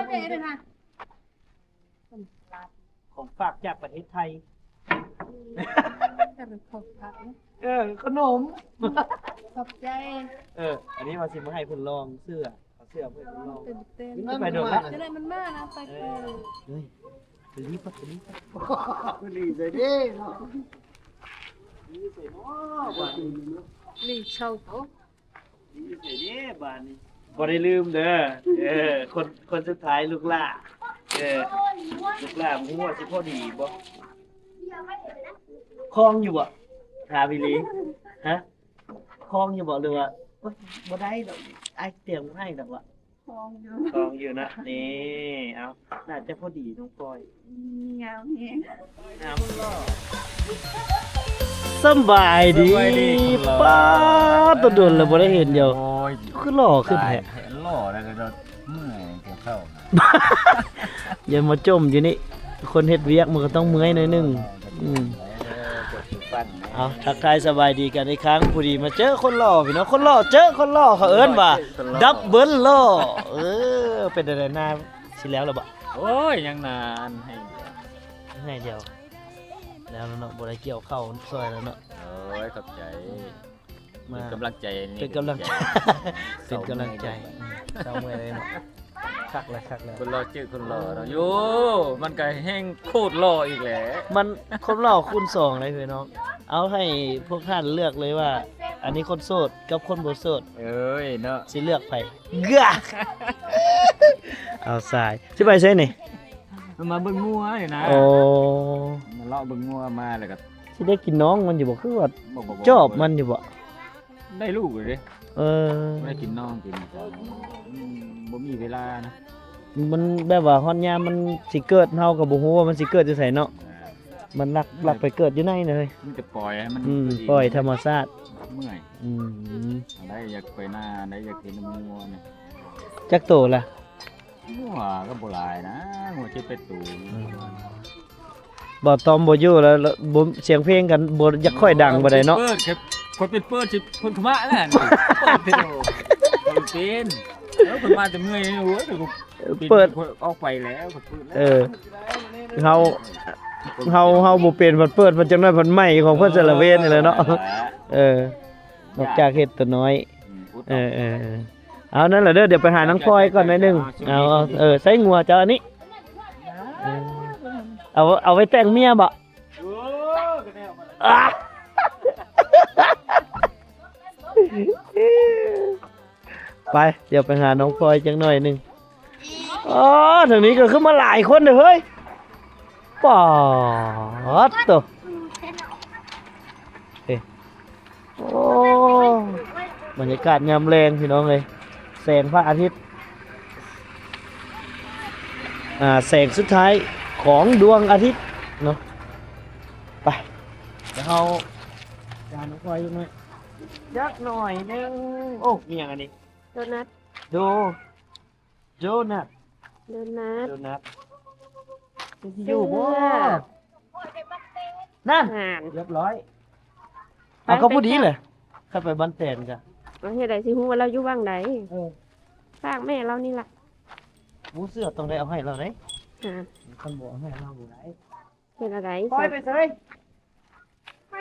ເດ້ນະ ຂອງຝາກຈາກປະເທດໄທ. ແຕ່ເປັນຂອງຝາກເນາະ. ເອີ ຂະໜົມ. ຂອບໃຈ. ເອີ ອັນນີ້ວ່າຊິມາໃຫ້ເພິ່ນລອງເສື້ອ ເອົາເສື້ອເພິ່ນລອງ. ເປັນເຕັ້ນ ໄປໂດນລະ. ຈະໄດ້ມັນມານະ ໄປ. ເອີ ເຮີ້ຍ ໄປລີບ ໄປລີບ ໄປລີບໃສ່ເດ້ເນາະ. ລີບໃສ່ເນາະ ບາດນີ້ ລີບເຊົາເຂົາ. ຢູ່ໃສເດ້ບາດນີ້? ບໍ່ໄດ້ລືມເດີ. ເອີ ຄົນ ຄົນສຸດທ້າຍລູກຫຼ້າ. ເອີ ລູກຫຼ້າບໍ່ຮູ້ວ່າຊິພໍດີບໍ່? ຄອງຢູ່ບໍ່? ຖາມອີ່ຫຼີ. ຮະ? ຄອງຢູ່ບໍ່ ຫຼືວ່າ ໂອ໊ຍ ບໍ່ໄດ້ດອກ ອ້າຍຕຽມໃຫ້ດອກວະ? ຄອງຢູ່ ຄອງຢູ່ນະ. ນີ້ ເອົາ ໜ້າຈະພໍດີນ້ອງປອຍ. ອືມ ງາມແຮງ. ສຳບາຍດີ ສຳບາຍດີ ປ້າດ ໂດນແລ້ວບໍ່ໄດ້ເຫັນດຽວ. ໂອ້ຍ ຄືຫຼໍ່ຂຶ້ນແທ້ ຫຼໍ່ແລ້ວກໍເມື່ອຍຫົວເຂົ່າ. ຢ່າມາຈົ່ມຢູ່ນີ້ ຄົນເຮັດວຽກມັນກໍຕ້ອງເມື່ອຍໜ້ອຍໜຶ່ງ. ອືມ ເອີ ຈົບສຸປັນ. ເອົາ ທັກທາຍສະບາຍດີກັນອີກຄັ້ງ. ຜູ້ດີມາເຈີຄົນຫຼໍ່ພີ່ນ້ອງ ຄົນຫຼໍ່ເຈີຄົນຫຼໍ່ ເຂົາເອີ້ນວ່າ ດັບເບິນຫຼໍ່. ເອີ ເປັນໃດ ໜ້າຊິແລ້ວລະບໍ່? ໂອ້ຍ ຍັງນານ ໃຫ້ດຽວ ໃຫ້ດຽວ ແລ້ວເນາະ ບໍ່ໄດ້ກ່ຽວເຂົ້າຊ່ອຍແລ້ວເນາະ. ໂອ້ຍ ຂອບໃຈ ມາ ເປັນກຳລັງໃຈ ເປັນກຳລັງໃຈ ເປັນກຳລັງໃຈ. ເຊົາເມື່ອຍເລີຍເນາະ. ຄັກແລ້ວ ຄັກແລ້ວ ຄົນຫຼໍ່ເຈີຄົນຫຼໍ່ເນາະ. ໂອ້ ມັນກໍແຮ່ງໂຄດຫຼໍ່ອີກແຫຼະ. ມັນຄົນຫຼໍ່ຄູນສອງເລີຍພີ່ນ້ອງ. ເອົາໃຫ້ພວກທ່ານເລືອກເລີຍວ່າ ອັນນີ້ຄົນໂສດກັບຄົນບໍ່ໂສດ. ເອີຍເນາະ ຊິເລືອກໃຜ? ເກືອ ເອົາສາຍ ຊິໄປໃສນີ້? ມາເບິ່ງງົວນີ້ນະ. ໂອ້ ມາເລາະເບິ່ງງົວມາແລ້ວກໍ ຊິໄດ້ກິນນ້ອງມັນຢູ່ບໍ່? ຄືວ່າ ບໍ່ ບໍ່ ບໍ່ ຈອບມັນຢູ່ບໍ່? ໄດ້ລູກຢູ່ເດ້. ເອີ ໄດ້ກິນນ້ອງກິນ ອືມ ບໍ່ມີເວລານະ. ມັນແບບວ່າຮອດຍາມມັນຊິເກີດ ເຮົາກໍບໍ່ຮູ້ວ່າມັນຊິເກີດຢູ່ໃສເນາະ. ອ່າ ມັນລັກ ມັນ ລັກໄປເກີດຢູ່ໃນເລີຍ. ມີແຕ່ປ່ອຍໃຫ້ມັນ ອືມ ເກີດເອງ ປ່ອຍທຳມະຊາດ. ເມື່ອຍ. ອືມ ໄດ້ຢາກໄປນາ ໄດ້ຢາກເຫັນງົວນະ. ຈັກໂຕລະ? ງົວກໍບໍ່ຫຼາຍນະ ງົວເຈັດແປດໂຕ. ອືມ ບໍ່ຕ້ອມບໍ່ຢູ່ແລ້ວ ແລ້ວບໍ່ ສຽງເພງກັນບໍ່ຢາກຄ່ອຍດັງປານໃດເນາະ. ເປີດ ຂ້ອຍເປັນເປີດຊິເພິ່ນຂະມະແລ້ວ ເປີດເປັນ ເອີ ເພິ່ນມາແຕ່ເມື່ອຍ. ໂອ້ຍ ເປີດ ເປີດ ຂ້ອຍອອກໄປແລ້ວ ຂ້ອຍເປີດແລ້ວ. ເອີ ເຮົາ ເຮົາ ເຮົາບໍ່ເປັນ ເພິ່ນເປີດ ເພິ່ນຈັກໜ້ອຍເພິ່ນໄໝ້ຂອງເພິ່ນສາລະເວນນີ້ແຫຼະເນາະ. ເອີ ນອກຈາກເຮັດຕົວນ້ອຍ. ອືມ ເອີ ເອີ ເອີ ເອົານັ້ນລະເດີ ດຽວໄປຫານ້ອງພອຍກ່ອນໜ້ອຍໜຶ່ງ. ເອົາ ເອົາ ເອີ ໃຊ້ງົວເຈົ້າອັນນີ້ ເອີ ເອົາ ເອົາໄວ້ແຕ່ງເມຍບໍ? ໄປ ດຽວໄປຫານ້ອງພອຍຈັກໜ້ອຍໜຶ່ງ. ອໍ ທາງນີ້ກໍຄືມາຫຼາຍຄົນເດ້ເຮີ້ຍ. ປາດໂຕ ເອີ ໂອ້ ບັນຍາກາດຍາມແລງພີ່ນ້ອງເອີຍ ແສງພະອາທິດ ອ່າ ແສງສຸດທ້າຍຂອງດວງອາທິດເນາະ. ໄປ ດຽວເຮົາຈານໄວ້ຈັກໜ້ອຍ ຈັກໜ້ອຍໜຶ່ງ. ໂອ້ ມີຫຍັງອັນນີ້? ໂດນັດ ໂດ ໂດນັດ ໂດນັດ ໂດນັດ ຊິຢູ່ບໍ່? ເສື້ອ ນັ້ນ ຫັ້ນ ຮຽບຮ້ອຍ. ໄປ ເອົາ ກໍພໍດີແຫຼະ ໄປ ຄັນໄປບ້ານແຕນກະ ເຮັດໃດຊິຮູ້ວ່າລາວຢູ່ຫວ່າງໃດ? ເອີ ຝາກແມ່ລາວນີ້ລະ. ໝູເສື້ອຕ້ອງໄດ້ເອົາໃຫ້ລາວເດ້. ຮະ ຄັນບໍ່ເອົາໃຫ້ລາວບໍ່ໄດ້. ເຮັດແນວໃດ? ປອຍໄປໃສ? ໄປ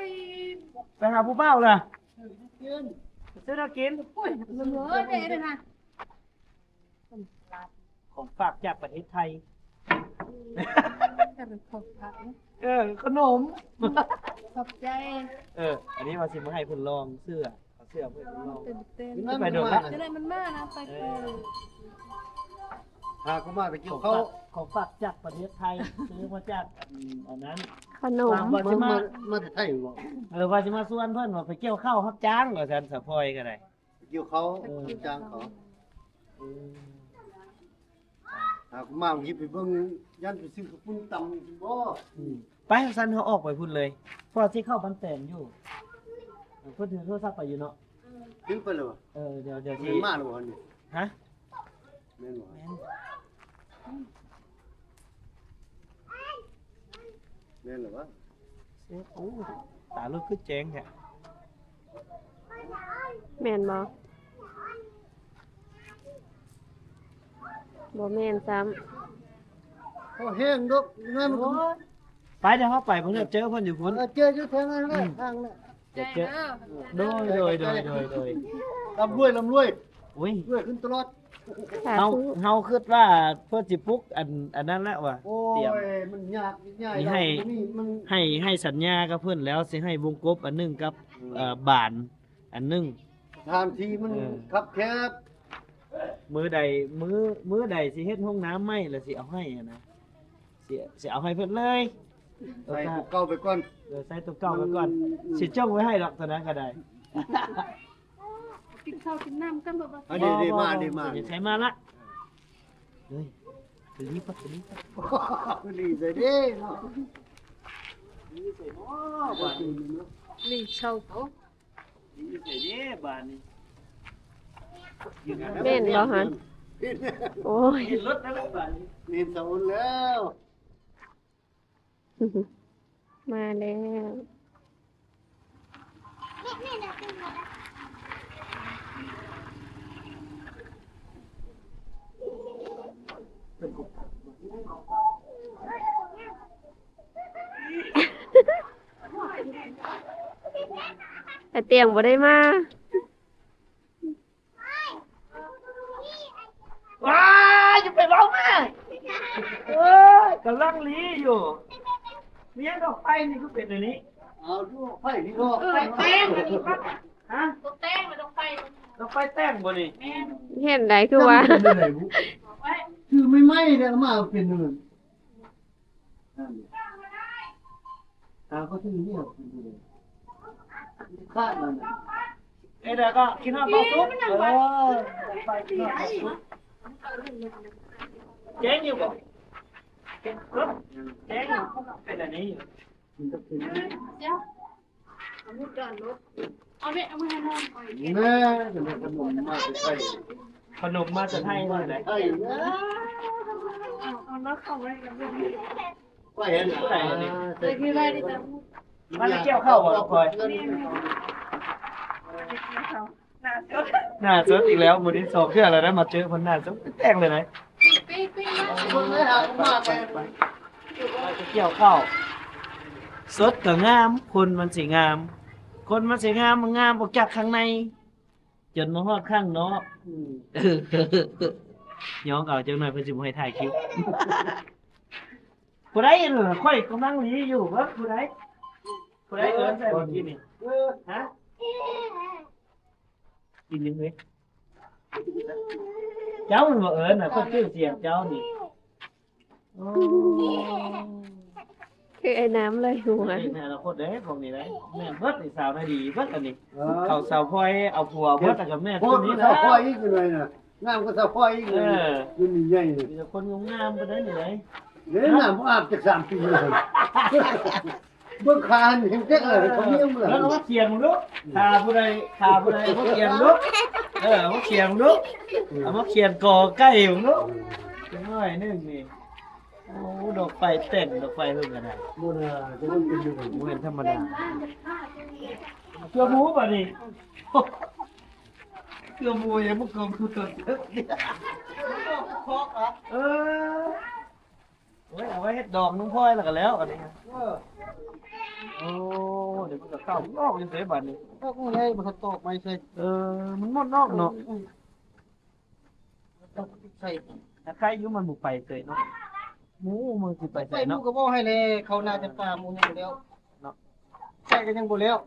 ໄປຫາຜູ້ບ່າວລະ ໄປຊື້ແນວກິນ. ໂອ້ຍ ເຫຼືອເດ້ນະ ຂອງຝາກຈາກປະເທດໄທ. ແຕ່ເປັນຂອງຝາກເນາະ. ເອີ ຂະໜົມ. ຂອບໃຈ. ເອີ ອັນນີ້ວ່າຊິມາໃຫ້ເພິ່ນລອງເສື້ອ. ເອົາເສື້ອເພິ່ນລອງ ເປັນເຕັ້ນ ໄປໂດນລະ ຈະໄດ້ມັນມານະ ໄປ. ເອີ ພາເຂົາມາໄປກ່ຽວເຂົ້າ ຂອງຝາກຈາກປະເທດໄທ ຊື້ມາຈາກ ອັນ ອັນນັ້ນ ຂະໜົມ. ວ່າຊິມາ ມາ ມາແຕ່ໄທບໍ? ເອີ ວ່າຊິມາຊວນເພິ່ນວ່າໄປກ່ຽວເຂົ້າຮັບຈ້າງ ວ່າຊັ້ນ ສາວພອຍກໍໄດ້ ໄປກ່ຽວເຂົ້າ ເອີ ຮັບຈ້າງເຂົາ. ເອີ ຫາມາເຮັດໄປເບິ່ງ ຢ້ານໄປຊື້ເຂົ້າປຸ້ນຕຳກິນບໍ່? ອືມ ໄປ ຊັ້ນເຮົາອອກໄປພຸ້ນເລີຍ ເພາະວ່າຊິເຂົ້າບ້ານແຕນຢູ່. ເພິ່ນຖືໂທລະສັບໄປຢູ່ເນາະ. ຂຶ້ນໄປແລ້ວຫວາ? ເອີ ດຽວ ດຽວຊິ ແມ່ນມາແລ້ວຫວານີ້? ຮະ? ແມ່ນບໍ່? ແມ່ນ ແມ່ນແລ້ວຫວາ? ໂອ້ ຕາລົດຄືແຈ້ງແທ້. ແມ່ນບໍ່? ບໍ່ແມ່ນຊ້ຳ. ເຂົາແຫ້ງດອກ ນັ້ນມັນກໍ ໂອ້ຍ ໄປເດີ ເຮົາໄປພຸ້ນ ເຈີເພິ່ນຢູ່ພຸ້ນ. ເອີ ເຈີຢູ່ທາງນັ້ນແຫຼະ ອືມ ທາງນັ້ນ. ເຈີ ເຈີ ໂດຍ ໂດຍ ໂດຍ ໂດຍ ໂດຍ. ລ່ຳລວຍ ລ່ຳລວຍ. ໂອ້ຍ ລວຍຂຶ້ນຕະຫຼອດ. ສາທຸ. ເຮົາ ເຮົາຄິດວ່າເພິ່ນຊິປຸກອັນ ອັນນັ້ນແຫຼະວ່າ ໂອ້ຍ ຕຽມ ມັນຍາກ ຍາກ ນີ້ໃຫ້ ມັນ ໃຫ້ ໃຫ້ສັນຍາກັບເພິ່ນແລ້ວ ຊິໃຫ້ວົງກົບອັນໜຶ່ງກັບ ອືມ ເອີ ບານອັນໜຶ່ງ. ສະຖານທີ່ມັນ ເອີ ຄັບແຄບ. ມື້ໃດ ມື້ ມື້ໃດຊິເຮັດຫ້ອງນ້ຳໃໝ່ ແລ້ວຊິເອົາໃຫ້ຫັ້ນນະ ຊິ ຊິເອົາໃຫ້ເພິ່ນເລີຍ. ໃສ່ຕົວເກົ່າໄປກ່ອນ. ເອີ ໃສ່ຕົວເກົ່າໄປກ່ອນ. ອືມ ຊິຈົ່ງໄວ້ໃຫ້ດອກ ຕົວນັ້ນກໍໄດ້. ກິນເຂົ້າກິນນ້ຳກັນບໍ່? ອັນນີ້ ບໍ່ ນີ້ ບໍ່ ມາ ນີ້ ມາ ນີ້ ໃສ່ມາລະ. ເຮີ້ຍ ໄປລີ້ປະ ໄປລີ້ປະ ລີ້ໃສ່ເດ້ເນາະ ລີ້ໃສ່ເນາະ ບາດນີ້ເນາະ ລີ້ເຊົາໂຕ ລີ້ໃສ່ເດ້ບາດນີ້. ແມ່ນບໍ່ຫັ້ນ? ໂອ້ຍ ເຫັນລົດແລ້ວບາດນີ້ ເຫັນສາວອຸ່ນແລ້ວ. ມາແລ້ວ. ອາຕຽງບໍ່ໄດ້ມາ. ວ້າຍ ຢ່າໄປເວົ້າມາ ເອີຍ ກຳລັງລີຢູ່. ເມຍດອກໄຟນີ້ຄືເປັນແນວນີ້? ເອົາ ດອກໄຟນີ້ເນາະ ເອີ ໄຟແຕ່ງອັນນີ້ ຮະ? ດອກແຕ່ງ ດອກໄຟ ດອກໄຟແຕ່ງບໍ່ນີ້? ແມ່ນ. ເຫັນໄດ້ຄືວ່າ ຄືໃໝ່ໆ ແລ້ວມາເປັນຈັ່ງນັ້ນ. ເອີ ໄປກິນຮອດເບົາສຸກ ແຈ້ງຢູ່ບໍ່? ແຈ້ງຢູ່ ເປັນອັນນີ້ຢູ່. ເອົາແມ່ ເອົາມາໃຫ້ນ້ອງຂ້ອຍ. ແມ່ ຂະໜົມມາແຕ່ໄທ ຂະໜົມມາແຕ່ໄທເລີຍ. ເອົາ ເອົາແລ້ວເຂົ້າໄວ້ກັບເລື່ອງນີ້ ຂ້ອຍເຫັນໃສ່ອັນນີ້ ໃສ່ຄືໄດ້ດິຈ້ະ. ມາແລ້ວກ່ຽວເຂົ້າບໍ່ນ້ອງພອຍ? ໜ້າສົດ ໜ້າສົດອີກແລ້ວ. ມື້ນີ້ສອງເທື່ອແລ້ວໄດ້ມາເຈີເພິ່ນ ໜ້າສົດແຕ່ງເລີຍນະ. ໄປກ່ຽວເຂົ້າ ສົດກໍງາມ ຄົນມັນຊິງາມ ຄົນມັນຊິງາມ ມັນງາມອອກຈາກຂ້າງໃນ ຈົນມາຮອດຂ້າງນອກ. ອືມ ຍ້ອງເອົາຈັກໜ່ອຍ ເພິ່ນຊິບໍ່ໃຫ້ຖ່າຍຄລິບ. ຜູ້ໃດເອີ້ນ? ຂ້ອຍກຳລັງຫຼີຢູ່. ເບິ່ງ ຜູ້ໃດ ຜູ້ໃດເອີ້ນໃສ່ເມື່ອກີ້ນີ້? ເອີ ຮະ? ກິນຫຍັງເອີຍ? ເຈົ້າມັນບໍ່ເອີ້ນນະ ຂ້ອຍຈື່ສຽງເຈົ້ານີ້. ໂອ້ ຄືໄອ້ນ້ຳເລີຍຫົວ. ໃນອະນາຄົດເດ້ພວກນີ້ເດ້ ແມ່ນເບິດນີ້ ສາວນາດີເບິດອັນນີ້. ເອີ ເຂົາສາວພອຍເອົາຜົວເບິດ ແລ້ວກໍແມ່ນ ໂອ້ ຄົນນີ້ ສາວພອຍອີກເລີຍນະ ງາມກວ່າສາວພອຍອີກເລີຍ. ເອີ ຢູ່ນີ້ໃຫຍ່ເລີຍ ມີແຕ່ຄົນງາມໆ ປານໃດນີ້ເດ້. ເດ້ ນ້ຳບໍ່ອາບຈັກສາມປີແລ້ວ. ເບິ່ງຂາຫັ້ນແຮງແຕກເລີຍ ເຂົາມີຫຍັງເບິ່ງ. ເບິ່ງ ເອົາມາຂຽນເບິ່ງດູ ຂາຜູ້ໃດ ຂາຜູ້ໃດ ເອົາມາຂຽນເບິ່ງດູ. ເອີ ເອົາມາຂຽນເບິ່ງດູ ເອົາມາຂຽນກໍໄກ່ເບິ່ງດູ. ເອີ ຈັກໜ້ອຍໜຶ່ງນີ້. ໂອ້ ດອກໄຟແຕ່ງ ດອກໄຟເພິ່ນກໍໄດ້ ບໍ່ນະ ຈະເປັນຢູ່ ບໍ່ແມ່ນທຳມະດາ. ເກືອໝູບາດນີ້ ເກືອໝູຍັງບໍ່ເກືອໝູຕົນເຖິກ. ເອີ ໂອ້ຍ ເອົາໄວ້ເຮັດດອງນ້ອງພອຍແລ້ວກໍແລ້ວອັນນີ້. ເອີ ໂອ້ ດຽວມັນກໍເຂົ້າອອກຢູ່ເດ້ບາດນີ້. ອອກໃຫຍ່ບໍ່ທັນຕອກໃໝ່ໃສ່. ເອີ ມັນໝົດນອກເນາະ. ເອີ ໃສ່ ຖ້າໃຄຢູ່ມັນບໍ່ໄປເລີຍເນາະ. ໝູ ມັນຊິໄປໃສເນາະ? ໄປໝູກໍບໍ່ໃຫ້ແລ້ວ ເຂົ້ານາຈຳປາໝູຍັງບໍ່ແລ້ວເນາະ. ໃສ່ກໍຍັງບໍ່ແລ້ວ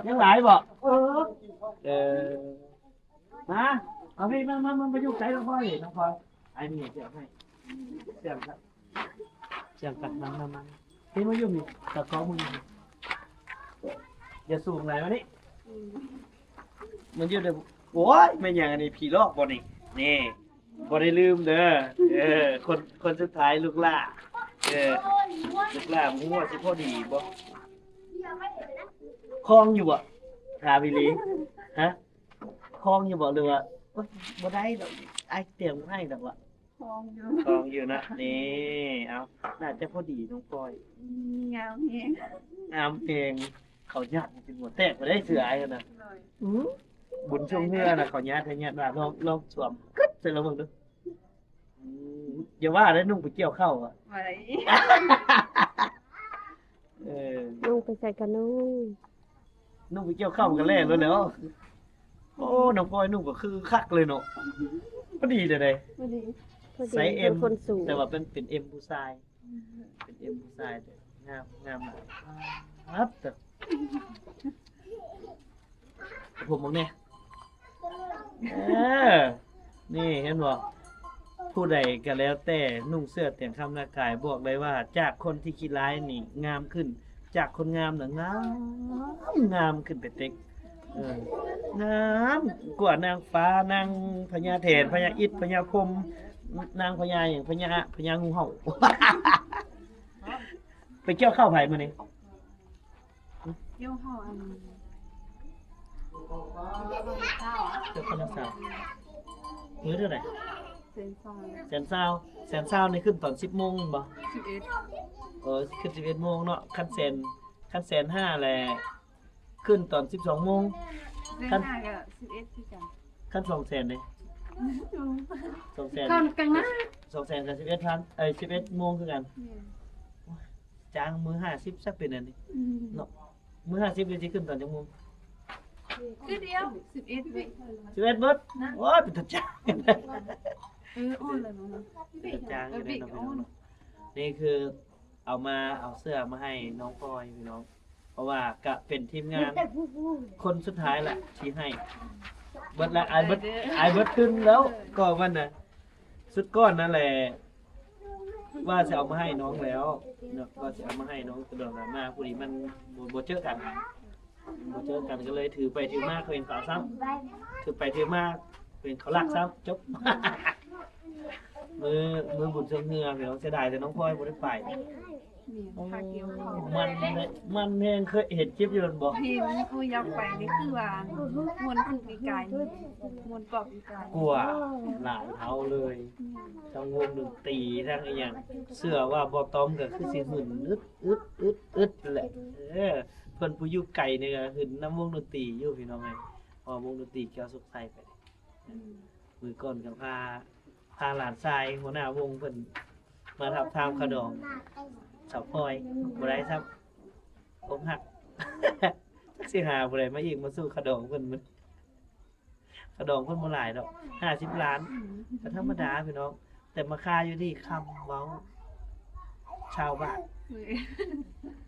ຍັງຫຼາຍບໍ່? ເອີ ເອີ ມາ ເອົາພີ່ ມາ ມາ ມາ ມາຢູ່ໃກ້ນ້ອງພອຍ ນ້ອງພອຍ ໄອ້ນີ້ຊິເອົາໃຫ້ ສຽງກັນ ສຽງກັນ ມາ ມາ ມາ ພີ່ມາຢູ່ນີ້ ຕາຂອງມຶງ ຢ່າສູງຫຼາຍ ມານີ້ ອືມ ມັນຢູ່ໃນ ໂອ້ຍ ແມ່ນຫຍັງອັນນີ້ ຜີຫຼອກບໍ່ນີ້? ນີ້ ບໍ່ໄດ້ລືມເດີ ເອີ ຄົນ ຄົນສຸດທ້າຍລູກຫຼ້າ ເອີ ລູກຫຼ້າບໍ່ຮູ້ວ່າຊິພໍດີບໍ່? ຄອງຢູ່ບໍ່? ຖາມອີ່ຫຼີ ຮະ? ຄອງຢູ່ບໍ່ ຫຼືວ່າ ໂອ໊ຍ ບໍ່ໄດ້ດອກ ອ້າຍຕຽງບໍ່ໃຫ້ດອກວະ? ຄອງຢູ່ ຄອງຢູ່ນະ ນີ້ ເອົາ ໜ້າຈະພໍດີນ້ອງພອຍ ອືມ ງາມແຮງ ງາມແຮງ ເຂົາຍາດຈົນຫົວແຕກໄປໄດ້ເສືອອ້າຍຫັ້ນນະ ໂດຍ ອືມ ບຸນຊ່ວງເຮືອນະ ເຂົາຍາດໃຫ້ຍາດວ່າ ລອງ ລອງສວມກຶດໃສ່ລາວເບິ່ງດູ. ຢ່າວ່າໄດ້ ນຸ່ງໄປກ່ຽວເຂົ້າອະ ວ່າໄດ້ ເອີ ນຸ່ງໄປໃສກະນຸ່ງ ນຸ່ງໄປກ່ຽວເຂົ້າກະແລ່ນໂລດແລ້ວ. ໂອ້ ນ້ອງພອຍນຸ່ງກະຄືຄັກເລີຍເນາະ ພໍດີເດ ພໍດີ ໃສ່ເອັມ ແຕ່ວ່າເປັນ ເປັນເອັມຜູ້ຊາຍ ເປັນເອັມຜູ້ຊາຍເດ ງາມ ງາມຫຼາຍ ປັດເຕີ ຜົມເບິ່ງແດ່ ເອີ ນີ້ເຫັນບໍ່ ຜູ້ໃດກະແລ້ວແຕ່ນຸ່ງເສື້ອແຕ່ງຄຳນາກາຍ ບອກໄດ້ວ່າຈາກຄົນທີ່ຂີ້ລາຍນີ້ງາມຂຶ້ນ ຈາກຄົນງາມນະງາມ ງາມຂຶ້ນໄປເຕັກ ເອີ ງາມກວ່ານາງຟ້າ ນາງພະຍາແຖນ ພະຍາອິດ ພະຍາພົມ ນາງພະຍາຫຍັງ ພະຍາ ພະຍາງູເຫົ່າ. ໄປກ່ຽວເຂົ້າໃຜມື້ນີ້? ກ່ຽວເຂົ້າອັນ ກ່ຽວເຂົ້ານາງສາວ ມື້ເທົ່າໃດ? ແສນຊາວ ແສນຊາວ ແສນຊາວນີ້ຂຶ້ນຕອນສິບໂມງແມ່ນບໍ່? ສິບເອັດ ເອີ ຂຶ້ນສິບເອັດໂມງເນາະ ຄັນແສນ ຄັນແສນຫ້າແຫຼະ ຂຶ້ນຕອນສິບສອງໂມງ ແສນຫ້າກະສິບເອັດຄືກັນ ຄັນສອງແສນເດ? ສອງແສນ ກາງໜ້າ ສອງແສນກະສິບເອັດພັນ ເອີຍ ສິບເອັດໂມງຄືກັນ ແມ່ນ ຈ້າງມື້ຫ້າສິບຊະເປັນອັນນີ້ ອືມ ເນາະ ມື້ຫ້າສິບນີ້ຊິຂຶ້ນຕອນຈັກໂມງ? ຄືດຽວ ສິບເອັດເບິດ ສິບເອັດເບິດ ໂອ້ຍ ເປັນຕາຈ້າງ ເອີ ອ່ອນແລ້ວເນາະ ເປັນຕາຈ້າງຢູ່ເດ້ເນາະ ພີ່ນ້ອງເນາະ ນີ້ຄື ເອົາມາ ເອົາເສື້ອມາໃຫ້ນ້ອງພອຍພີ່ນ້ອງ ເພາະວ່າກະເປັນທີມງານຄົນສຸດທ້າຍລະທີ່ໃຫ້ ເບິດລະ ອາຍເບິດ ອາຍເບິດທຶນແລ້ວ ເອີ ກໍມັນນະ ຊຸດກ່ອນນັ້ນແຫຼະ ວ່າຊິເອົາມາໃຫ້ນ້ອງແລ້ວເນາະ ວ່າຊິເອົາມາໃຫ້ນ້ອງຕະຫຼອດມາ ພໍດີມັນບໍ່ ບໍ່ເຈີກັນ ບໍ່ເຈີກັນກະເລີຍຖືໄປຖືມາເຂົາເຫັນເຂົາເອົາຊ້ຳ ຖືໄປຖືມາເຂົາເຫັນເຂົາລັກຊ້ຳ ຈົບ ມື້ ມື້ບຸນຊ່ວງເຮືອພີ່ນ້ອງ ເສຍດາຍແຕ່ນ້ອງພອຍບໍ່ໄດ້ໄປ ແມ່ນ ພາກ່ຽວເຂົ້າ ມັນ ມັນແຮງ ເຄີຍເຫັນຄລິບຢູ່ແມ່ນບໍ່? ເຫັນ ໂອ້ຍ ຢາກໄປນີ້ຄືວ່າມ່ວນກວ່າປີກາຍ ມ່ວນກວ່າປີກາຍ ກວ່າຫຼາຍເທົ່າເລີຍ ແມ່ນ ທັງວົງດົນຕີ ທັງອີ່ຫຍັງ ເຊື່ອວ່າບໍ່ຕ້ອມກະຄືຊິຫຶ້ນອຶດ ອຶດ ອຶດ ອຶດແຫຼະ ເອີ ເພິ່ນຜູ້ຢູ່ໄກນີ້ກະຫຶ້ນນຳວົງດົນຕີຢູ່ພີ່ນ້ອງເອີຍ ເພາະວ່າວົງດົນຕີແກ້ວສຸກໄຊໄປ ອືມ ມື້ກ່ອນກະພາ ພາຫຼານຊາຍຫົວໜ້າວົງເພິ່ນມາທາບທາມຂະດອງ ສາວພອຍ ບໍ່ໄດ້ຊ້ຳ ອົກຫັກ ຈັກຊິຫາຜູ້ໃດມາອີກມາສູ້ຂະດອງເພິ່ນ ຂະດອງເພິ່ນບໍ່ຫຼາຍດອກ ຫ້າສິບລ້ານ ກະທຳມະດາພີ່ນ້ອງ ແຕ່ມາຄາຢູ່ທີ່ຄຳເວົ້າຊາວບາດ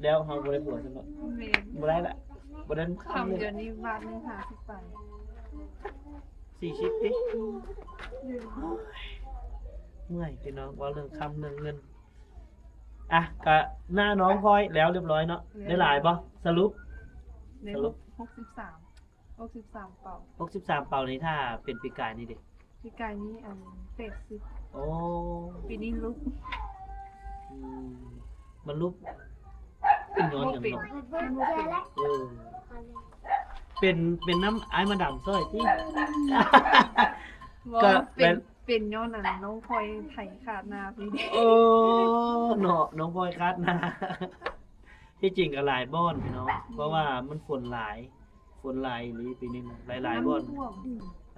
ແລ້ວເຮົາບໍ່ໄດ້ຜົວຊັ້ນເນາະ ແມ່ນ ບໍ່ໄດ້ລະ ບໍ່ໄດ້ຄຳ ຄຳດຽວນີ້ບາດໜຶ່ງຫ້າສິບປາຍ ສີ່ສິບຕິ ອືມ ໂອ້ຍ ເມື່ອຍພີ່ນ້ອງ ເວົ້າເລື່ອງຄຳເລື່ອງເງິນ ອ່ະ ກະໜ້ານ້ອງພອຍແລ້ວລຽບຮ້ອຍເນາະ ແລ້ວ ໄດ້ຫຼາຍບໍ່? ສະຫຼຸບ ໄດ້ ສະຫຼຸບ ຫົກສິບສາມ ຫົກສິບສາມເປົາ ຫົກສິບສາມເປົານີ້ ຖ້າເປັນປີກາຍນີ້ເດ? ປີກາຍນີ້ອັນ ແປດສິບ ໂອ້ ປີນີ້ຫຼຸບ ອືມ ມັນຫຼຸບ ເປັນຍ້ອນຫຍັງເນາະ? ມັນບໍ່ເປັນ ເອີ ເປັນ ເປັນນຳອ້າຍມາດາມຊ່ອຍຕິ? ບໍ່ ກະເປັນ ເປັນ ເປັນຍ້ອນອັນນ້ອງພອຍໄຖຄາດນາພີ້ເດ. ໂອ້ ເນາະ ນ້ອງພອຍຄາດນາ ທີ່ຈິງກະຫຼາຍບ່ອນພີ່ນ້ອງ ເພາະວ່າມັນຝົນຫຼາຍ ຝົນຫຼາຍອີ່ຫຼີປີນີ້ນະ ຫຼາຍໆບ່ອນ ນ້ຳຖ້ວມ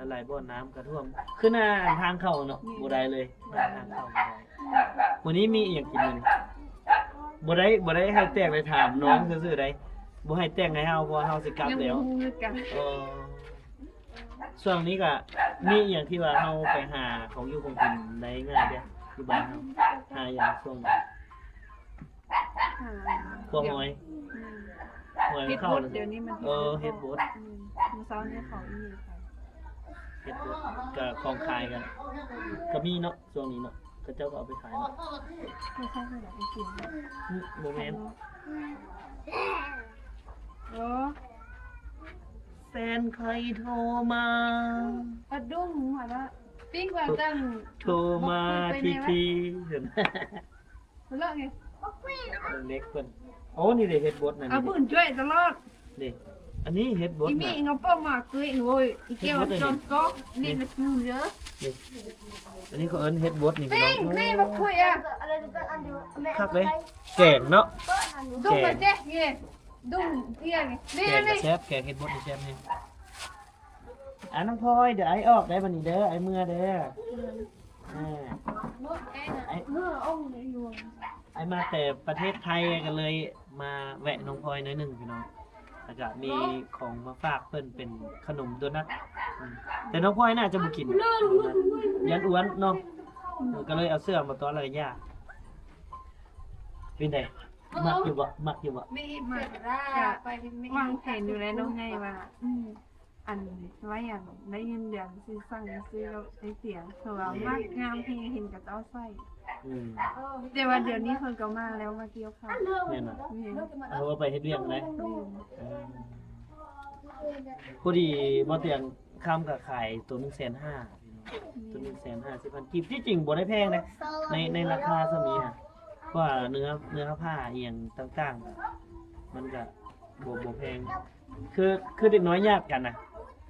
ຫຼາຍໆບ່ອນນ້ຳກະຖ້ວມ ຄືໜ້າທາງເຂົ້າເນາະ ແມ່ນ ບໍ່ໄດ້ເລີຍ ໜ້າທາງເຂົ້າບໍ່ໄດ້. ມື້ນີ້ມີອີ່ຫຍັງກິນມື້ນີ້? ບໍ່ໄດ້ ບໍ່ໄດ້ໃຫ້ແຕກ ໄດ້ຖາມນ້ອງຊື່ໆໃດ ບໍ່ໃຫ້ແຕ່ງໃຫ້ເຮົາ ເພາະວ່າເຮົາຊິກັບແລ້ວ ຍັງບໍ່ຮູ້ຄືກັນ ເອີ ຊ່ວງນີ້ກະມີອີ່ຫຍັງທີ່ວ່າເຮົາໄປຫາຂອງຢູ່ຂອງກິນໄດ້ງ່າຍເດ ຢູ່ບ້ານເຮົາ ຫາຫຍັງຊ່ວງນີ້? ຫາ ພວກຫອຍ ແມ່ນ ຫອຍມັນເຂົ້າ ດຽວນີ້ມັນ ເອີ ເຫັດບົດ ອືມ ມື້ເຊົ້ານີ້ເຂົາອີ່ໝີ່ໄປ ເຫັດບົດ ກະຂອງຂາຍກະ ກະມີເນາະ ຊ່ວງນີ້ເນາະ ເຂົາເຈົ້າກະເອົາໄປຂາຍເນາະ ບໍ່ແມ່ນ ໂອ້ ແຟນຂ້ອຍໂທມາ ປາດຸ້ງຫັ້ນລະ ປີ້ງວ່າຈັ່ງ ໂທມາທີໆ ເນາະ ເດັກເພິ່ນ ໂອ້ ນີ້ເດ ເຫັດບົດນັ້ນ ເອົາບືນຈ້ວຍຕະຫຼອດ ນີ້ ອັນນີ້ເຫັດບົດ ອີ່ໝີ່ ນະ ເອົາປອກມາເກີຍ ໂອ້ຍ ອີ່ແກ້ວຈອນກອກ ນີ້ລະຄືເດີ ນີ້ ອັນນີ້ເຂົາເອີ້ນເຫັດບົດນີ້ ເປັນ ພີ່ນ້ອງ ນີ້ມາຄຸຍອະ ຄັກເດ້ ແກງເນາະ ດຸ້ງ ແກງ ມາເດ້ ນີ້ ດຸ້ງເພຍນີ້ ແກງກະແຊບ ແກງເຫັດບົດນີ້ແຊບແຮງ ອ່າ ນ້ອງພອຍ ດຽວອ້າຍອອກໄດ໋ ບັດນີ້ເດີ ອ້າຍເມືອເດີ ອືມ ອ່າ ອ້າຍ ອ້າຍມາແຕ່ປະເທດໄທ ກໍເລີຍມາແວະນ້ອງພອຍໜ້ອຍໜຶ່ງພີ່ນ້ອງ ແລ້ວກະມີຂອງມາຝາກເພິ່ນເປັນຂະໜົມໂດນັດ ອືມ ແຕ່ນ້ອງພອຍໜ້າຈະບໍ່ກິນ ຢ້ານອ້ວນເນາະ ເອີ ກໍເລີຍເອົາເສື້ອມາຕ້ອນ ແລ້ວກະຢາ ເປັນໃດ ມັກຢູ່ບໍ່? ມັກຢູ່ບໍ່? ມັກ ກະວາງແຜນຢູ່ແລ້ວນ້ອງໃຫຍ່ວ່າ ອືມ ອັນ ໄວ້ອັນໄດ້ເງິນເດືອນຊິສັ່ງຊື້ກັບໄອ້ຕຽງ ເພາະວ່າມັກງາມແຮງ ເຫັນເຂົາເຈົ້າໃສ່ ອືມ ແຕ່ວ່າດຽວນີ້ເພິ່ນກໍມາແລ້ວ ມາກ່ຽວເຂົ້າ ແມ່ນບໍ່? ແມ່ນ ເອົາໄປເຮັດວຽກນະ ແມ່ນ ເອີ ພໍດີບໍ່ຕຽງຄຳກໍຂາຍໂຕໜຶ່ງແສນຫ້າ ໂຕໜຶ່ງແສນຫ້າສິບພັນກີບ ທີ່ຈິງບໍ່ໄດ້ແພງເດ້ ໃນ ໃນລາຄາສ່ຳນີ້ ເພາະວ່າເນື້ອ ເນື້ອຜ້າອີ່ຫຍັງຕ່າງໆ ມັນກໍບໍ່ ບໍ່ແພງ ຄື ຄືເດັກນ້ອຍຍາດກັນນະ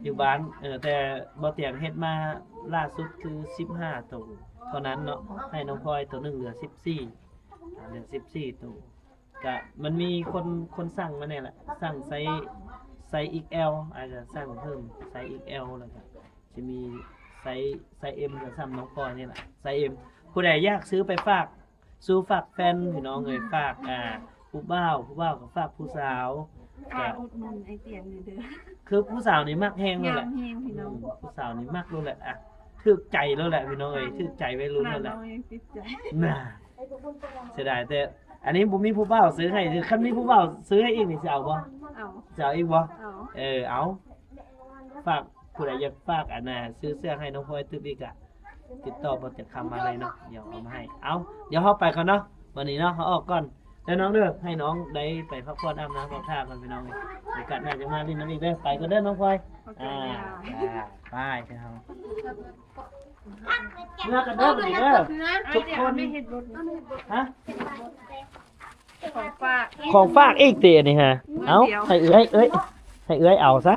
ຢູ່ບ້ານ ເອີ ແຕ່ບໍ່ຕຽງເຮັດມາລ່າສຸດຄືສິບຫ້າໂຕເທົ່ານັ້ນເນາະ ໃຫ້ນ້ອງພອຍໂຕໜຶ່ງເຫຼືອສິບສີ່ ອ່າ ເຫຼືອສິບສີ່ໂຕ ກະມັນມີຄົນ ຄົນສັ່ງມາແນ່ລະ ສັ່ງໄຊ ໄຊເອັກແອລ ອາດຈະສັ່ງເພີ່ມໄຊເອັກແອລ ແລ້ວກະຊິມີໄຊ ໄຊເອັມ ກໍສ່ຳນ້ອງພອຍນີ້ລະ ໄຊເອັມ ຜູ້ໃດຢາກຊື້ໄປຝາກ ສູ່ຝາກແຟນພີ່ນ້ອງເອີຍ ຝາກ ອ່າ ຜູ້ບ່າວ ຜູ້ບ່າວກໍຝາກຜູ້ສາວ ຝາກອຸດໜູນໄອ້ຕຽງນີ້ເດີ ຄືຜູ້ສາວນີ້ມັກແຮງໂລດແຫຼະ ງາມແຮງພີ່ນ້ອງ ອືມ ຜູ້ສາວນີ້ມັກໂລດແຫຼະ ອ່ະ ຖືກໃຈໂລດແຫຼະພີ່ນ້ອງເອີຍ ຖືກໃຈໄວລຸ້ນໂລດແຫຼະ ນ້ອງຍັງຕິດໃຈ ນ່າ ເສຍດາຍແຕ່ ອັນນີ້ບໍ່ມີຜູ້ບ່າວຊື້ໃຫ້ ຄັນມີຜູ້ບ່າວຊື້ໃຫ້ອີກນີ້ຊິເອົາບໍ່? ເອົາ ຊິເອົາອີກບໍ່? ເອົາ ເອີ ເອົາ ຝາກ ຜູ້ໃດຢາກຝາກ ອັນນ່າ ຊື້ເສື້ອໃຫ້ນ້ອງພອຍຕື່ມອີກກະ ຕິດຕໍ່ບໍ່ຕຽງຄຳມາເລີຍເນາະ ດຽວເອົາມາໃຫ້ ເອົາ ດຽວເຮົາໄປກ່ອນເນາະ ວັນນີ້ເນາະ ເຮົາອອກກ່ອນ ເດີນ້ອງເດີ ໃຫ້ນ້ອງໄດ້ໄປພັກຜ່ອນອາບນ້ຳອາບທ່າກ່ອນພີ່ນ້ອງ ໂອກາດໜ້າຈະມາຫຼິ້ນນຳອີກເດີ ໄປກ່ອນເດີນ້ອງພອຍ ຂອບໃຈ ອ່າ ເດີ ໄປເຮົາ ເມືອກັນເດີ ບາດນີ້ເດີ ທຸກຄົນ ຮະ ຂອງຝາກ ຂອງຝາກອີກຕິອັນນີ້ຮະ ເອົາ ດຽວ ໃຫ້ເອື້ອຍ ເອື້ອຍ ໃຫ້ເອື້ອຍເອົາຊະ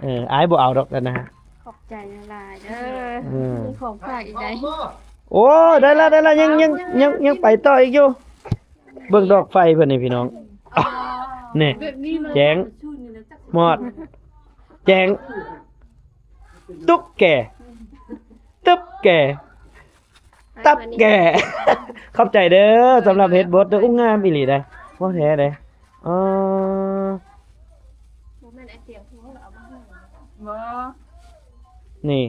ເອີ ອ້າຍບໍ່ເອົາດອກອັນນະ ຂອບໃຈຫຼາຍໆເດີ ເອີ ມີຂອງຝາກອີກໃດ ໂອ້ ໄດ້ລະ ໄດ້ລະ ຍັງ ຍັງ ຍັງ ຍັງໄປຕໍ່ອີກຢູ່ ເບິ່ງດອກໄຟເພິ່ນນີ້ພີ່ນ້ອງ ນີ້ ແຈ້ງ ມອດ ແຈ້ງ ຕຸກແກ ຕຶບແກ ຕັບແກ ຂອບໃຈເດີ ສຳລັບເຮັດບົດເດີ ອຸ້ ງາມອີ່ຫຼີເດ້ ບໍ່ແທ້ເດ້ ອໍ ບໍ່ແມ່ນໄອ້ຕຽງເພິ່ນເອົາມາໃຫ້ ບໍ່ ນີ້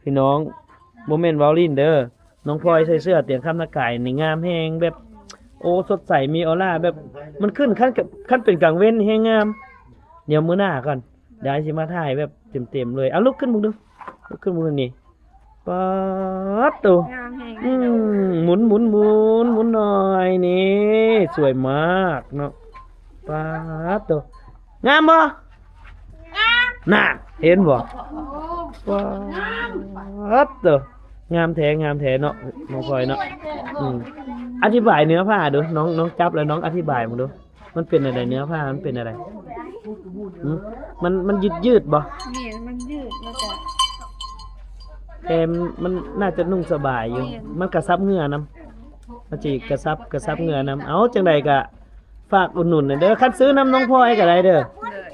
ພີ່ນ້ອງ ບໍ່ແມ່ນເວົ້າຫຼິ້ນເດີ ນ້ອງພອຍໃສ່ເສື້ອຕຽງຄຳນະກາຍນີ້ງາມແຮງ ແບບ ໂອ້ ສົດໃສ ມີອໍລ່າ ແບບ ມັນຂຶ້ນ ຄັນ ຄັນເປັນກາງເວັນແຮງງາມ ດຽວມື້ໜ້າກ່ອນ ດຽວອ້າຍຊິມາຖ່າຍແບບເຕັມໆເລີຍ ເອົາລຸກຂຶ້ນເບິ່ງດູ ລຸກຂຶ້ນເບິ່ງນີ້ ປາດໂຕ ງາມແຮງ ອືມ ໝຸນໆໆ ໝຸນໜ່ອຍ ນີ້ ສວຍມາກເນາະ ປາດໂຕ ງາມບໍ່? ງາມ ນັ້ນ ເຫັນບໍ່? ໂອ້ ປາດໂຕ ງາມແທ້ ງາມແທ້ເນາະ ນ້ອງພອຍເນາະ ອືມ ອະທິບາຍເນື້ອຜ້າດູ ນ້ອງ ນ້ອງຈັບແລ້ວນ້ອງອະທິບາຍເບິ່ງດູ ມັນເປັນແນວໃດ? ເນື້ອຜ້າມັນເປັນແນວໃດ? ຫື? ມັນ ມັນຍືດໆບໍ່? ແມ່ນ ມັນຍືດ ແລ້ວກະ ແຕ່ມັນໜ້າຈະນຸ່ງສະບາຍຢູ່ ແມ່ນ ມັນກະຊັບເຫື່ອນຳ ມັນຊິກະຊັບ ກະຊັບເຫື່ອນຳ ເອົາ ຈັ່ງໃດກະຝາກອຸດໜູນແດ່ເດີ ຄັນຊື້ນຳນ້ອງພອຍກະໄດ້ເດີ ໂດຍ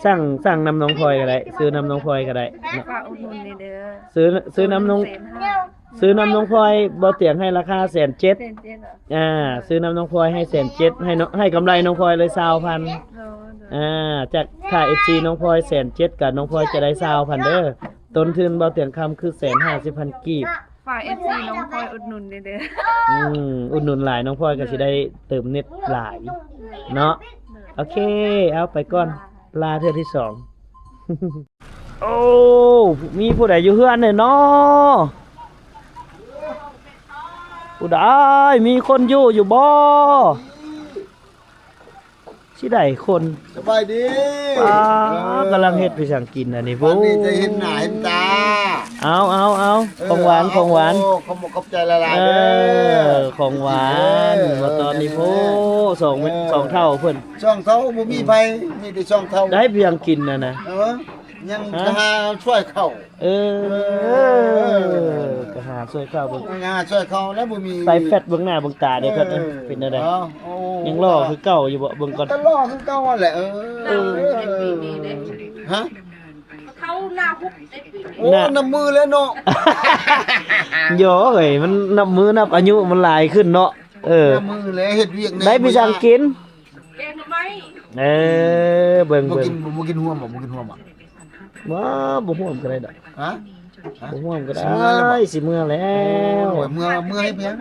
ສັ່ງ ສັ່ງນຳນ້ອງພອຍກະໄດ້ ຊື້ນຳນ້ອງພອຍກະໄດ້ເນາະ ຝາກອຸດໜູນແດ່ເດີ ຊື້ ຊື້ນຳນ້ອງ ໜຶ່ງແສນຫ້າ ຊື້ນຳນ້ອງພອຍ ບໍ່ຕຽງໃຫ້ລາຄາແສນເຈັດ ແສນເຈັດ ອ່າ ຊື້ນຳນ້ອງພອຍໃຫ້ແສນເຈັດ ໃຫ້ນ້ອງ ໃຫ້ກຳໄລນ້ອງພອຍເລີຍຊາວພັນ ໂດຍ ໂດຍ ອ່າ ຈາກຄ່າເອັຟຊີນ້ອງພອຍແສນເຈັດ ກະນ້ອງພອຍຈະໄດ້ຊາວພັນເດີ ຕົ້ນທຶນເບົາຕຽງຄຳຄືແສນຫ້າສິບພັນກີບ ຝາກເອັຟຊີນ້ອງພອຍອຸດໜູນແດ່ເດີ ອືມ ອຸດໜູນຫຼາຍ ນ້ອງພອຍກະຊິໄດ້ເຕີມເນັດຫຼາຍເນາະ ໂດຍ ໂອເຄ ເອົາໄປກ່ອນ ລາເທື່ອທີສອງ. ໂອ້ ມີຜູ້ໃດຢູ່ເຮືອນແດ່ນໍ? ຜູ້ໃດ ມີຄົນຢູ່ຢູ່ບໍ່? ຊິໄດ້ຄົນ ສະບາຍດີ ປ້າ ເອີ ກຳລັງເຮັດໄປສັງກິນອັນນີ້ພຸ້ນ ນີ້ຈະເຫັນໜ້າເຫັນຕາ ເອົາ ເອົາ ເອົາ ເອີ ຂອງຫວານ ເອົາ ຂອງຫວານ ໂອ້ ຂອບ ຂອບໃຈຫຼາຍໆ ເອີ ເດີ ຂອງຫວານ ເອີ ມາຕອນນີ້ ເອີ ໂອ້ ສອງ ເອີ ສອງເຖົ້າເພິ່ນ ສອງເຖົ້າ ບໍ່ມີໃຜ ມີແຕ່ສອງເຖົ້າ ໄດ້ໄປສັງກິນຫັ້ນນະ ເອີ ຍັງ ຮະ ກະຫາຊ່ວຍເຂົາ ເອີ ເອີ ກະຫາຊ່ວຍເຂົາເບິ່ງ ຫາຊ່ວຍເຂົາແລ້ວບໍ່ມີ ໃສ່ແຟດເບິ່ງໜ້າເບິ່ງຕາເດ້ ເອີ ເພິ່ນເປັນແນວໃດ ເອົາ ໂອ້ ຍັງຫຼໍ່ຄືເກົ່າຢູ່ບໍ່ ເບິ່ງກ່ອນ ກະຫຼໍ່ຄືເກົ່າຫັ້ນແຫຼະ ເອີ ເອີ ຮະ ເຂົາ ໂອ້ ນະ ນັບມື້ແລ້ວເນາະ ໂຢ ເອີຍ ມັນນັບມື້ນັບອາຍຸມັນຫຼາຍຂຶ້ນເນາະ. ເອີ ນັບມື້ແລ້ວ ເຮັດວຽກແດ່ ໄດ້ໄປສັ່ງກິນ ແກງໜໍ່ໄມ້ ເອີ ເບິ່ງ ບໍ່ກິນ ເບິ່ງ ບໍ່ກິນຮ່ວມບໍ່ ບໍ່ກິນຮ່ວມບໍ່? ບໍ່ ບໍ່ຮ່ວມກໍໄດ້ດອກ ຮະ? ບໍ່ຮ່ວມກໍໄດ້ ຊິເມືອແລ້ວບໍ່? ຊິເມືອແລ້ວ ໂອ້ຍ ເມືອ ເມືອເຮັດຫຍັງ?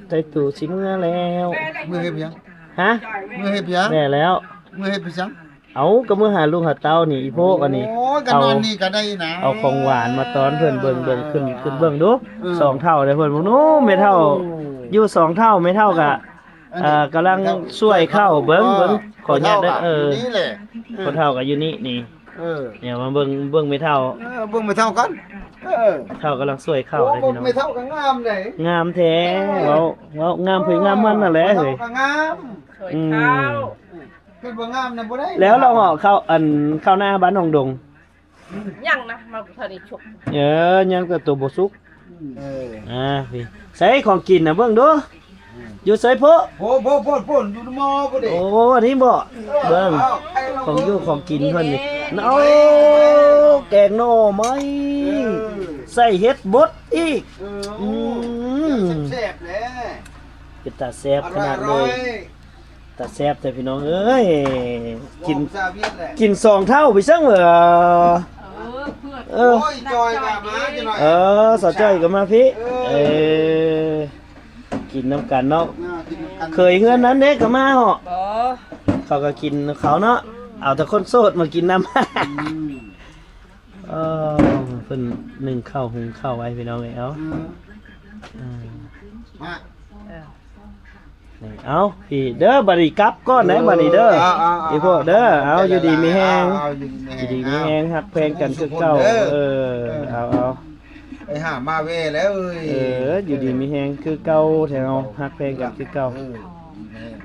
ໄດ້ຕູ້ຊິເມືອແລ້ວ ເມືອເຮັດຫຍັງ? ຮະ? ເມືອເຮັດຫຍັງ? ແມ່ນແລ້ວ ເມືອເຮັດໄປຫຍັງ? ເອົາ ກໍເມືອຫາລູກຫາເຕົ້ານີ້ ອີໂພກອັນນີ້ ໂອ້ຍ ກໍນອນນີ້ກໍໄດ້ນະ ເອົາຂອງຫວານມາຕ້ອນເພິ່ນເບິ່ງ ເບິ່ງ ຂຶ້ນ ຂຶ້ນເບິ່ງດູ ເອີ ສອງເຖົ້າເດ້ເພິ່ນ ເບິ່ງດູ ແມ່ເຖົ້າ ເອີ ຢູ່ສອງເຖົ້າ ແມ່ເຖົ້າກໍ ອັນນີ້ ເອີ ກຳລັງຊ່ວຍເຂົ້າ ເບິ່ງ ເອີ ເບິ່ງ ຂໍອະນຸຍາດເດີ ເອີ ນີ້ແຫຼະ ເອີ ພໍ່ເຖົ້າກໍຢູ່ນີ້ນີ້ ເອີ ເນຍ ມາເບິ່ງ ເບິ່ງແມ່ເຖົ້າ ເອີ ເບິ່ງແມ່ເຖົ້າກ່ອນ ເອີ ເຖົ້າກຳລັງຊ່ວຍເຂົ້າ ໂອ້ ເດ້ພີ່ນ້ອງ ແມ່ເຖົ້າກໍງາມເດ້ ງາມແທ້ ເອີ ເວົ້າ ເວົ້າງາມໃຜງາມມັນນັ້ນແຫຼະເຮີ້ຍ ແມ່ເຖົ້າກໍງາມ ຊ່ວຍເຂົ້າ ອືມ ເພິ່ນບໍ່ງາມນະບໍ່ໄດ້ ແລ້ວລາວເຫາະເຂົ້າ ອັນ ເຂົ້ານາບ້ານໜອງດົງ ຍັງນະ ມາບໍ່ທັນໄດ້ສຸກ ເອີ ຍັງແຕ່ໂຕບໍ່ສຸກ ເອີ ອ່າ ນີ້ ໃສຂອງກິນນະ ເບິ່ງດູ ຢູ່ໃສໂພະ ໂພະ ໂພະ ໂພະ ໂພະ ຢູ່ໃນໝໍ້ພຸ້ນເດ້ ໂອ້ ນີ້ບໍ ເອີ ເບິ່ງ ເອົາ ຂອງຢູ່ຂອງກິນເພິ່ນນີ້ ເອີ ໂອ້ ແກງໜໍ່ໄມ້ ເອີ ໃສ່ເຫັດບົດອີກ ເອີ ອືມ ແຊບໆແຫຼະ ເປັນຕາແຊບຂະໜາດເລີຍ ຕາແຊບແທ້ພີ່ນ້ອງເອີຍ ກິນ ກິນສອງເທົ່າໄປຊັ້ນເວີ ເອີ ເພື່ອນ ເອີ ໂອ້ຍ ຈ້ອຍກໍມາຈັກໜ້ອຍ ເອີ ສາວຈ້ອຍກໍມາພີ້ ເອີ ເອີ ກິນນຳກັນເນາະ ເອີ ກິນນຳກັນ ເຄີຍເຮືອນນັ້ນເດ້ກໍມາເຫາະ ບໍ່ ເຂົາກໍກິນເຂົາເນາະ ເອົາແຕ່ຄົນໂສດມາກິນນຳ ອືມ ເອີ ເພິ່ນໜຶ້ງເຂົ້າ ຫຸງເຂົ້າໄວ້ພີ່ນ້ອງເອີຍ ເອົາ ອືມ ເອີ ມາ ເອີ ນີ້ ເອົາ ພີ້ເດີ ບັດນີ້ກັບກ່ອນເດີ ເອີ ບັດນີ້ເດີ ເອົາ ເອົາ ເອົາ ອີພວກເດີ ເອົາ ເອົາ ຢູ່ດີມີແຮງ ເອົາ ຢູ່ດີມີແຮງ ຢູ່ດີມີແຮງ ເອົາ ຮັກແພງກັນຄືເກົ່າ ເອີ ເອີ ເອົາ ເອົາ ໄປຫາມາແວ່ແລ້ວເອີຍ ເອີ ຢູ່ດີມີແຮງຄືເກົ່າແທ້ເຮົາ ເອີ ຮັກແພງກັນຄືເກົ່າ ເອີ ດີແຮງ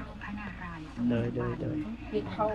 ໂດຍ ໂດຍ ໂດຍ ກິນເຂົ້າ